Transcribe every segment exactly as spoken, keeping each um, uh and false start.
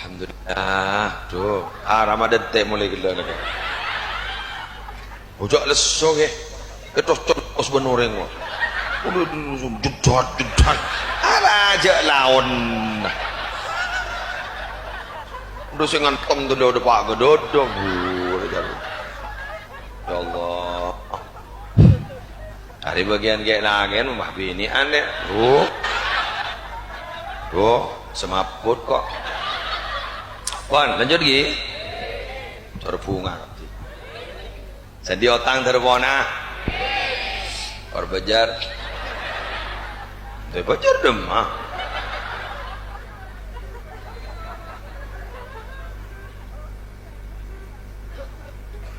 Alhamdulillah. Duh, haram adâ' ente' molaè ghellâ' nèka. Ojhâ' lesso, ghi. Ètos-cos bân orèng, wah. Jedhât, jedhât. Ala jhâ' laon. Udah sè ngantem tuh, udah Pak Gedodo. Ya Allah. Arè bâgiyân kè' nangèn, mah binè'an, yâ. Duh. Duh, semaput kok. Pon, lanjut, ghi. Cor bhunga, kabhi. Sè andi' otang dâr pona? Kor bâjâr. Dâr bâjâr dâmma.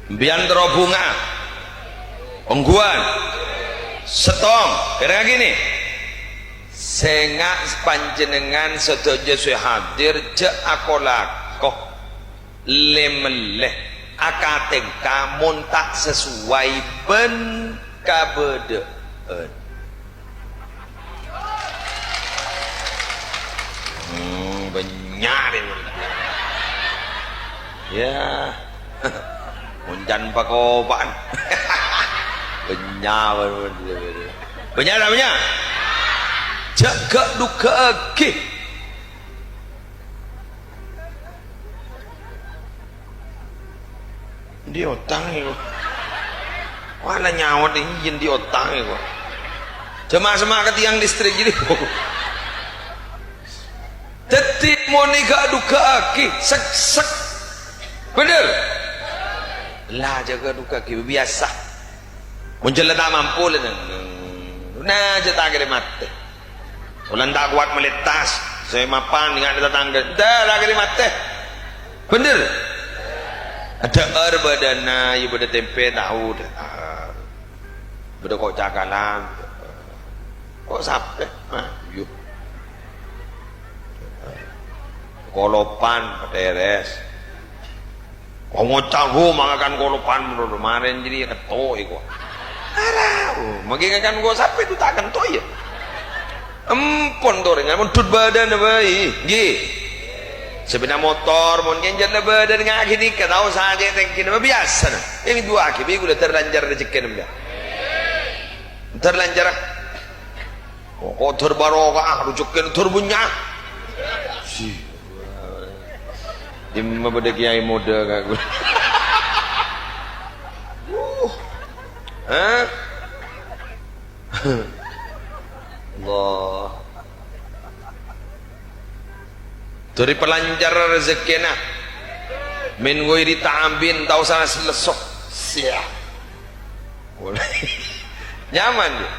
Bi'en terro bhunga. Ongghuwân. Sèttong. Kèrèngngaghi nè. Sènga' panjhennengngan sadhâjâ sè hadir jhâ' ako-lako. Lè-mellè. Akatèngka mon ta' sesuai bân kabâdâ'ân. Hmm, bânnya' rè. Ya. Moncan pakopa'an. Bânnya', bânnya'. Bânnya' ta' bânnya'? Jhâ' ghâ'-dhughâ'âghi. Andi' otang, yâ. Wah, la nyaot, iyâ, andi' otang, yâ. Jhâ' ma'-semma' ka tiyang listrik gini. Dhâddhi, mon è ghâ'-dhughâ'âghi, sek-sek. Bhender? La, jhâ' ghâ'-dhughâ'âghi, biyasa. Mon jhâ' la ta' mampu, la, neng, neng. Nah, jhâ' ta' kèra matè. Polana ta' kowat mellè tas, sè mapan, nènga' tatangghâ. Dah, ta' kèra matè. Bhender? Adhâ'âr bâdâna, yâ bâdâ tèmpè, tahu, dhâ'âr. Bâdâ ko' cakalan. Ko' sapè, mah, yu. Kolopan, patèrès. Ngoca' ghu mangakan kolopan, marèn jârèya kento' è ghu. Ara, oh, maghi ngakan ghu sapè, dhu ta' kento' iyâ. Empon torè, ngamon dhut bâdâna bhâi, ghi. Sapèda motor, mon ngènjhâr la bâdâna ngaghi nèka, tao sajjhâ tèngkina, ma' biyasana. Ènduwâghi, bi' ghulâ terlanjhâr rejhekkèna, mbak. Terlanjhâr, ah. Ko-, kodor barokah, rejhekkèna dâr bânnya'. Si. Dimma bâdâ kèyaè modâ ka ghulâ. Uh. Hah? Allah. Dâri palanjhâr rejhekkèna. Min ghairi ta'abin, ta' osa lesso. Siap. Nyaman, yâ.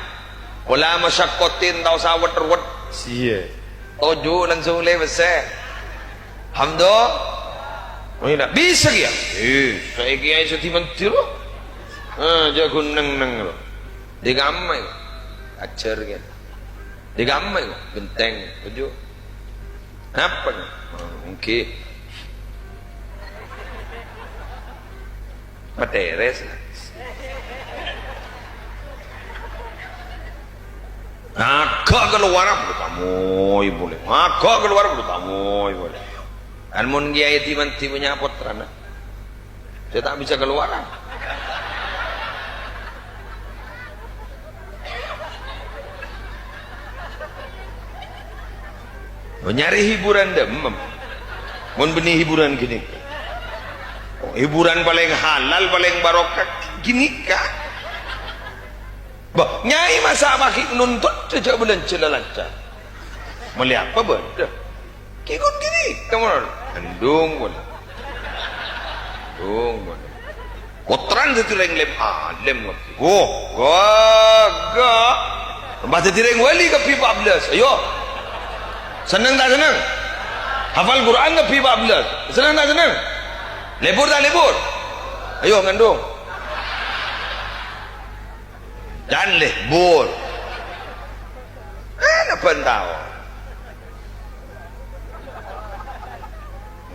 Wala masyaqqatin, ta' osa wet-ruwet. Siya. Toju' langsung lè bessè. Hamdo. Oh, iyâ, bisa, yâ? Eh, saèki aè sè dimandhi, lo. Ah, jhâ' ghun neng-neng, lo. Di kamma, yâ. Ajhâr, yâ. Di kamma, yâ. Benteng, toju'. Apa, yâ? Oh, èngghi. Matèrès. Aghâ' kalowara, buru tamoy polè. Aghâ' kalowara, buru tamoy polè. Kan mon kèyaè dimandhi punya pottrana, sè ta' bisa kalowara. Lo, nyarè hiburan dâmmem. Mon bânnè hiburan ghânèka. Oh, hiburan palèng halal, palèng barokah ghânèka. Bâh, nyai masa' paghi' nonton jhâ' bâlânjhâ la lancar. Mellè apa bâdâ? Kèngkon ghânèka mon. Endung, mon. Endung, mon. Pottrana dhâddhi rèng lem-, alem kabbhi. Wo, ghâghâ. Tambah dhâddhi rèng wali kabbhi empat belas. Ayo. Senneng ta' senneng? Hafal Quran kabbhi empat belas. Senneng ta' senneng? Lebur ta' lebur? Ayo, ngandung. Jhân lebur. Ana bân tao.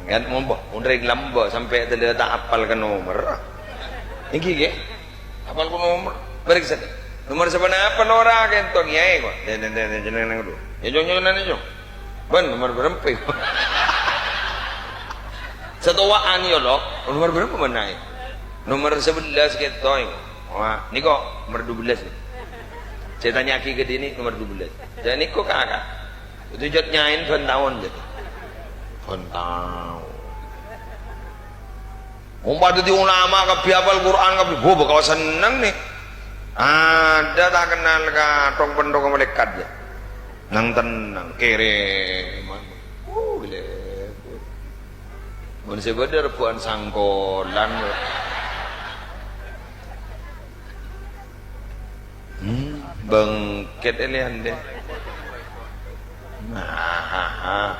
Kan mompo, mon rèng lambâ' sampè' tadâ' ta' apal ka nomer. Èngghi, ghi? Apal ka nomer. Parèksa. Nomer saponapa nora kènto, Kèyaè, ko'? Dè, dè, dè, dè, jenengngan dulu. Yâ, jhung, jhung, nanya, jhung. Bân, nomer bârâmpa? Satowa'an ya, lo. Nomer berapa mana? Nomer sebelas gitu. Wah, niko nomer dua belas. Saya tanya ki ke dini nomer dua belas. Dan niko kakak. Itu jat nyain ban taon jadi. Ban taon. Umpama jadi ulama kabeh apal Quran kabeh, wah bakal seneng nih. Ada tak kenal ka tong pendong malaikat ya. Nang tenang, kere. Oh, gila. Mun sè bâdâ rebbhu'ân sangkolan. Hmm, bengket eleyan deh. Nah,